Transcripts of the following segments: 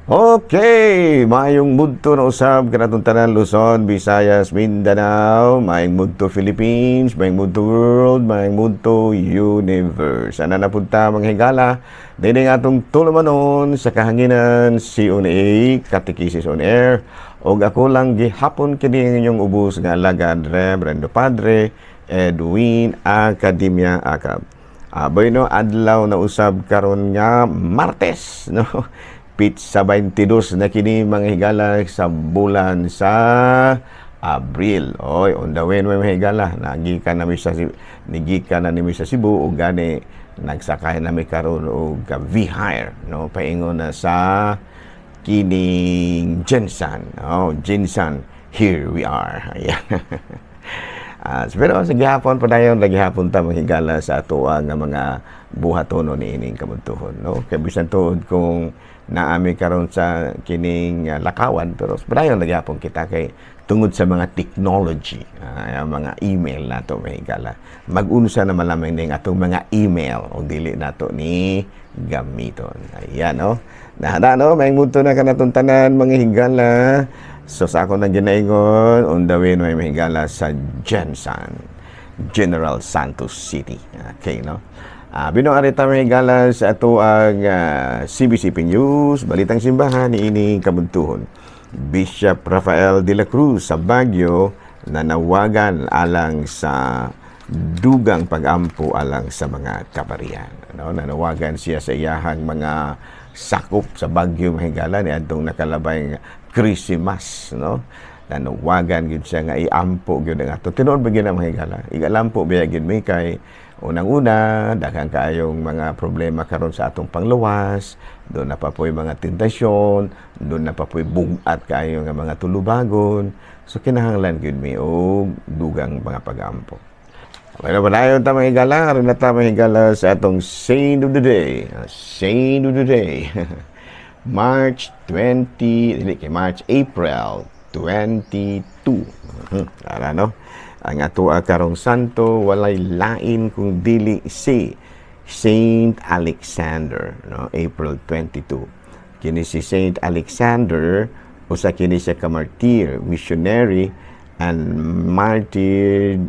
Okay, maayong mudto na usab kanatong tanan, Luzon, Visayas, Mindanao, maayong mudto Philippines, maayong mudto world, maayong mudto universe. Ana na punta, mga higala, dinhi atong tulumanon sa kahanginan, CONA, Katekisis on Air, og ako lang gihapon kini ang inyong ubos nga alagad, Reverendo Padre Edwin Academia Acab. Bueno, adlaw na usab karon nga Martes, no? Pitsa 22 na kini, mga higala, sa bulan sa Abril. Oy, on the way mga higala, nagikan na mi sa nigikan na nimi sa Cebu ug gani nagsakay na mi karon og V-Hire, no, paingon na sa kining GenSan. Oh, GenSan, here we are. Ayan. Pero sa gihapon padayon lagi hapon ta, mga higala, sa atoa nga mga buhatono niining kabuntuhon, no? Kay bisan tuod kung naami karon sa kining lakawan, pero padayon lagi hapon kita kay tungod sa mga technology, ang mga email nato, mga higala. Mag-unsa na malamang ning atong mga email o dili nato ni gamiton. Ayan, no? Nahada, no? May muto na kanatong tanan, mga higala. So sa ako nang ginaingon, on the way mga higala sa GenSan, General Santos City. Okay, no? Bino arita, mga higala, sa ato ang CBCP News, Balitang Simbahan ni ining kabuntuhon. Bishop Rafael de la Cruz sa Baguio nanawagan alang sa dugang pagampo alang sa mga kaparian. No? Nanawagan siya sa iyahang mga sakop sa Baguio, mga higala, ni adtong nakalabay Christmas, no? Nanawagan gyud siya nga iampo gyud ang ato. Tinuod ba gyud ang, mga higala? Igalampo biya gyud mi kay unang-una, daghan kaayong mga problema karon sa atong panglawas, doon na pa po'y mga tentasyon, doon na pa po'y bugat kaayo nga mga tulubagon. So kinahanglan gyud mi og dugang mga pagampo. Bueno, padayon ta, mga higala, aron na ta, mga higala, sa atong Saint of the Day. Saint of the Day. March 20, dili kay March, April 22. Ara, no? Ang ato karong santo walay lain kung dili si Saint Alexander, no? April 22. Kini si Saint Alexander, usa kini siya ka martyr, missionary and martyred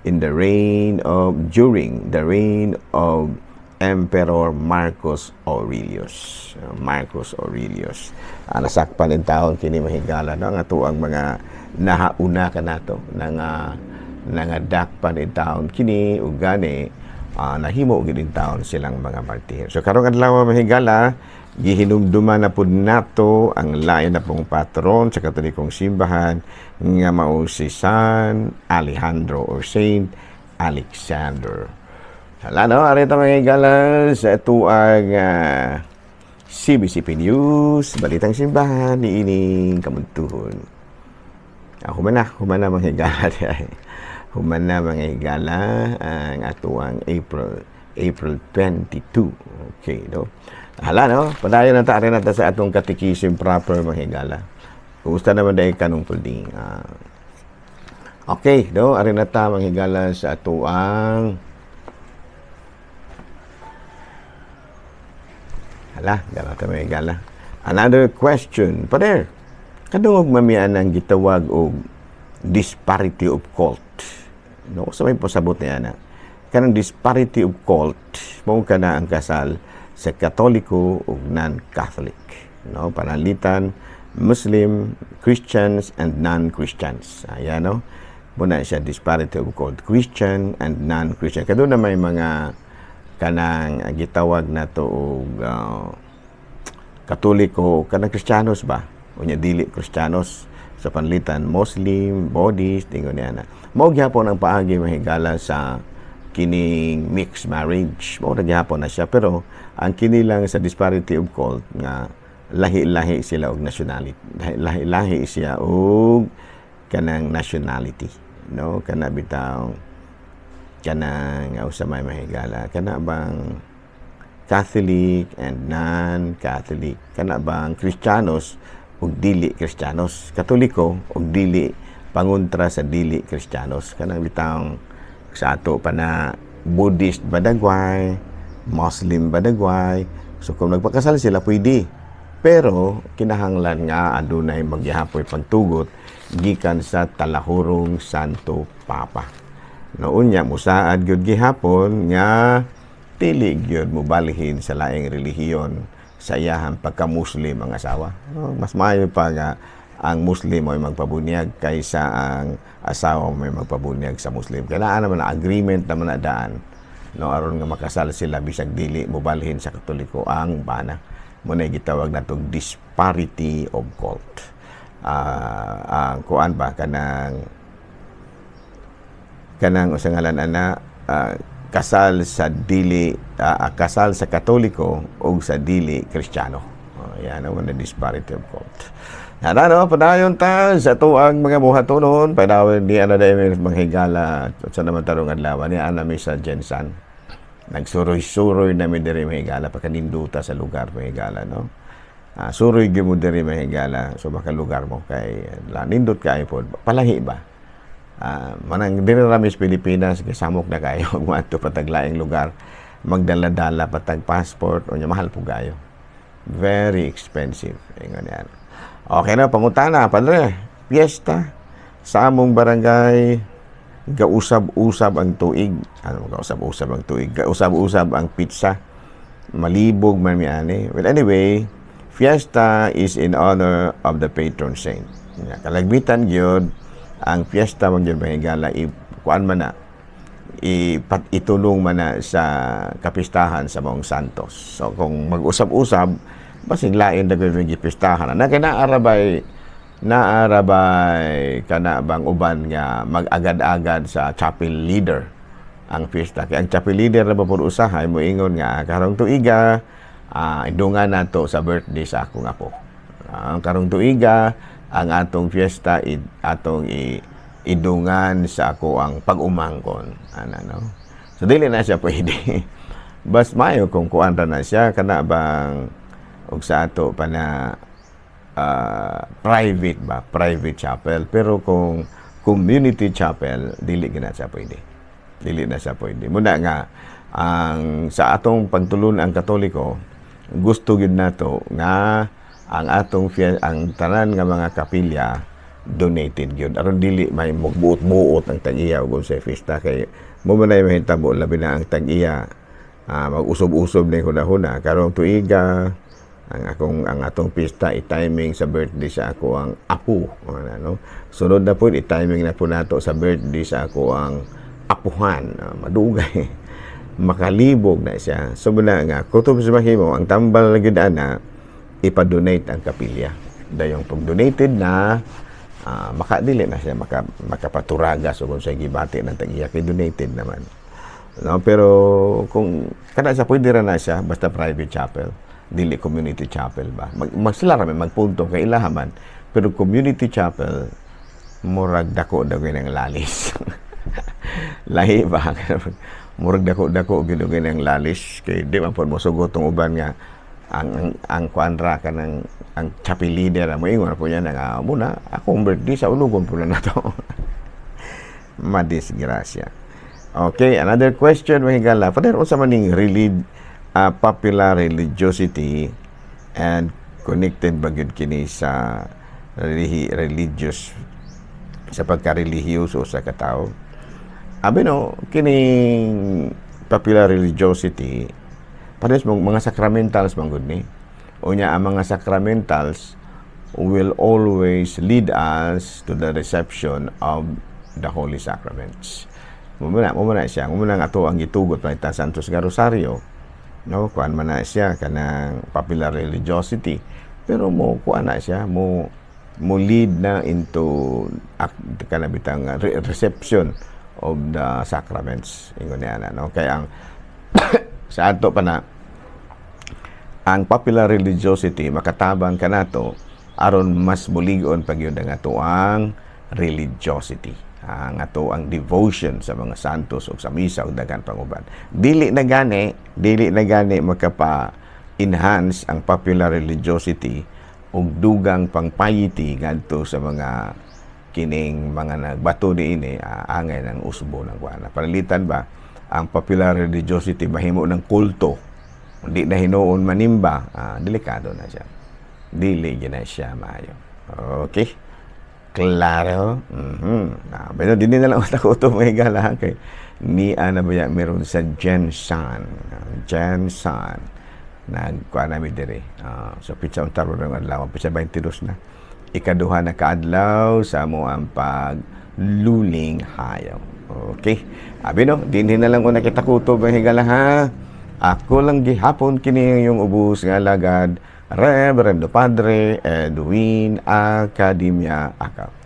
in the reign of during the reign of Emperor Marcus Aurelius. Marcus Aurelius. Nasakpan in taon kini, mahigala, no, ang atoang mga nahauna kanato nga nangadakpan in taon kini ug gani nahimo gid in taon silang mga martir. So karong adlaw, mahigala, gihinumduman na pud nato ang lain na pong patron sa Katolikong Simbahan nga mao si San Alejandro or Saint Alexander. Hala, no, ari ta, mga higala, sa atuang CBCP News, Balitang Simbahan ni ining kamuntuhon. Human na, mga higala. Human na, mga higala, ang atuang April 22. Okay, no? Hala, no? Padayon na ta, ari na ta sa atong catechism proper, mga higala. Kumusta naman dahil kanong pulding? Okay, no? Ari na ta, mga higala, sa atuang. Hala, gano'n ta, mga higala. Another question. Pader, kadungog mamian ang gitawag og disparity of cult. No, sa may pasabot niya na. Kanang disparity of cult, mao kana ang kasal sa Katoliko ug non-Catholic. No, panalitan Muslim, Christians and non-Christians. Ayan, no. Muna siya disparity of cult, Christian and non-Christian. Kaduna may mga kanang gitawag na to og Katoliko kanang Kristiyanos ba? Unya dili Kristiyanos, sa panlitan Muslim, Buddhist, ingon niya na. Mao gyapon ang paagi, mahigala, sa kining mixed marriage. Mao ra gyapon na siya, pero ang kini lang sa disparity of cult nga lahi-lahi sila og nationality. Lahi-lahi siya og kanang nationality, no? Kana bitaw kanang usa may, mahigala, kana bang Catholic and non-Catholic, kana bang Kristiyanos ug dili Kristiyanos, Katoliko ug dili, pangontra sa dili Kristiyanos, kanang bitawng sa ato pa na Buddhist badagway, Muslim badagway. So kung nagpakasal sila, pwede. Pero kinahanglan nga adunay magyahapoy pagtugot gikan sa Talahurong Santo Papa. Noon niya musaad gyud gihapon nga dili gyud mobalhin sa laing relihiyon sa iyahang pagka-Muslim ang asawa. No, mas maayo pa nga ang Muslim ay magpabunyag kaysa ang asawa may magpabunyag sa Muslim. Kaya naa naman na agreement naman na daan, no, aron nga makasal sila bisag dili mobalhin sa Katoliko ang bana. Mao na gitawag natong disparity of cult. Ang kuan ba, kanang kanang usa ngalan ana, kasal sa dili, kasal sa Katoliko ug sa dili Kristiyano. Oh, yan ang na disparity of cult. Ana, no, padayon ta sa tuang mga buhatonon, padayon di ana dahil mga higala sa naman tarong adlaw ni ana mi sa GenSan. Nagsuroy-suroy na mi diri, mga higala, pagkaninduta sa lugar, mga higala, no. Suroy gyud mo diri, mga higala, so baka lugar mo kay la nindot kaayo pod. Palahi ba? Manang diri ra mi sa Pilipinas kasamok na kayo moadto patag laing lugar, magdala-dala patag passport o mahal po kayo. Very expensive. Ingon yan. Okay na, pangutana, Padre. Piyesta sa among barangay, gausab-usab ang tuig. Ano gausab-usab ang tuig? Gausab-usab ang pizza. Malibog man mi ani. Well, anyway, fiesta is in honor of the patron saint. Ya, kalagbitan gyud ang fiesta man gyud, mga higala, i kuan man na ipat itulong man na sa kapistahan sa maong santos. So kung mag-usab-usab, basig lain na gyud gipistahan. Na kay naarabay kana bang uban nga mag-agad-agad sa chapel leader ang fiesta. Kay ang chapel leader na ba pud usahay moingon nga karong tuiga, idungan nato sa birthday sa akong apo. Ang karong tuiga ang atong fiesta atong idungan sa ako ang pag-umangkon ana, no. So dili na siya pwede. Bas mayo kung kuan ra na siya kana bang og sa ato pa na private ba, private chapel. Pero kung community chapel, dili gina siya pwede, dili na siya pwede. Muna nga ang sa atong pagtulon ang Katoliko, gusto gyud nato nga ang atong ang tanan nga mga kapilya donated gyud aron dili may magbuot-buot ang tag-iya ug sa fiesta, kay mo man ay mahitabo labi na ang tag-iya, mag-usob-usob na huna-huna karong tuiga ang akong ang atong pista i-timing sa birthday sa ako ang apo, ano, no? Sunod na po i-timing na po nato sa birthday sa ako ang apuhan. Madugay makalibog na siya. So muna nga kutob sa mahimo ang tambal na gyud ana, ipa-donate ang kapilya. Dayong pag donated na, makadili na siya makapaturaga so kung sa gibati ng tag-iya kay donated naman, no. Pero kung kada sa pwede ra na siya basta private chapel, dili community chapel ba. Mag sila ra may magpunto kay ilaha man, pero community chapel murag dako daw ng lalis. Lahi ba, murag dako-dako gyud ng lalis kay di man pod mosugot tong uban nga ang kuan ra kanang ang chapel leader mo ingon po niya nga muna akong birthday sa ulugon po na nato. Madisgrasya. Okay, another question, mga higala. Father, unsa man ning popular religiosity and connected ba gyud kini sa religious, sa pagka-relihiyoso sa katao? Abi no, kining popular religiosity parehas mo mga sacramentals man gud ni. Unya ang mga sacramentals will always lead us to the reception of the Holy Sacraments. Mo na siya, mo na nga ato ang gitugot pa Santos nga Rosario. No, kuan man na siya kanang popular religiosity. Pero mo kuan na siya, mo mo lead na into kana bitang reception of the sacraments. Ingon niya na, no? Kaya ang sa ato pa na ang popular religiosity makatabang kanato aron mas mulig-on pag yun ang ato ang religiosity, ang ato ang devotion sa mga santos o sa misa ug daghan pang uban. Dili na gani makapa enhance ang popular religiosity ug dugang pang piety ngadto sa mga kining mga nagbato niini, angay ng usbo ng kuan. Panalitan ba ang popular religiosity mahimo ng kulto, hindi na hinuon manimba, delikado na siya. Dili gyud na siya maayo. Okay? Klaro? Ah, pero dinhi na lang ako ito, mga higala, kay niya na ba meron sa GenSan. GenSan. Nagkuha namin diri. So pitsa unta ron ang adlaw, pitsa 22 na. Ikaduha na kaadlaw sa amo ang pagluling hayaw. Okay. Abi no, dinhi na lang ko nakita kutob, mga higala, ha. Ako lang gihapon kini yung ubos nga alagad, Reverendo Padre Edwin Academia Akaw.